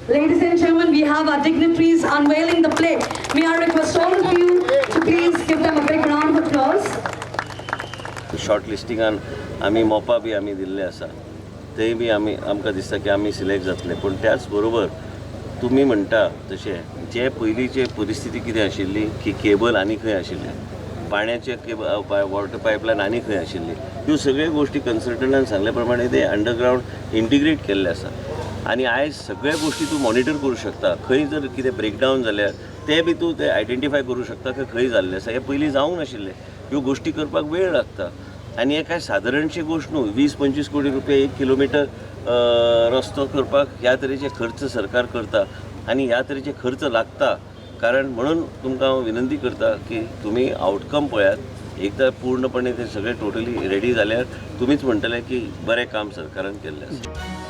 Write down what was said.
Ladies and gentlemen, we have our dignitaries unveiling the plaque. May I request all of you to please give them a big round of applause. Short लिस्टिंगान आमी मोपा बी आमी दिल्ले आसा, तेय बी आमी आमकां दिसता की आमी सिलेक्ट जातले. पूण त्याच बरोबर तुमी म्हणटा तशें जे पयलींचे परिस्थिती कितें आशिल्ली की केबल आनी खंय आशिल्लें, पाण्याचे केबल, वॉटर पायपलायन आनी खंय आशिल्ली, ह्यो सगळ्यो गोश्टी कन्सल्टंटान सांगल्या प्रमाणे ते अंडरग्रावंड इंटिग्रेट केल्ले आसा. आनी आयज सगळ्या गोश्टी तूं मॉनिटर करूं शकता. खंय जर कितें ब्रेकडावन जाल्यार ते बी तूं ते आयडेंटिफाय करूं शकता की खंय जाल्लें आसा. हें पयलीं जावंक नाशिल्लें. ह्यो गोश्टी करपाक वेळ लागता आनी हें कांय सादारणशी गोश्ट न्हू. 20-25 कोटी रुपया 1 किलोमिटर रस्तो करपाक ह्या तरेचे खर्च सरकार करता आनी ह्या तरेचे खर्च लागता. कारण म्हणून तुमकां हांव विनंती करता की तुमी आवटकम पळयात. एकदां पूर्णपणे ते सगळे टोटली रेडी जाल्यार तुमीच म्हणटले की बरें काम सरकारान केल्लें आसा.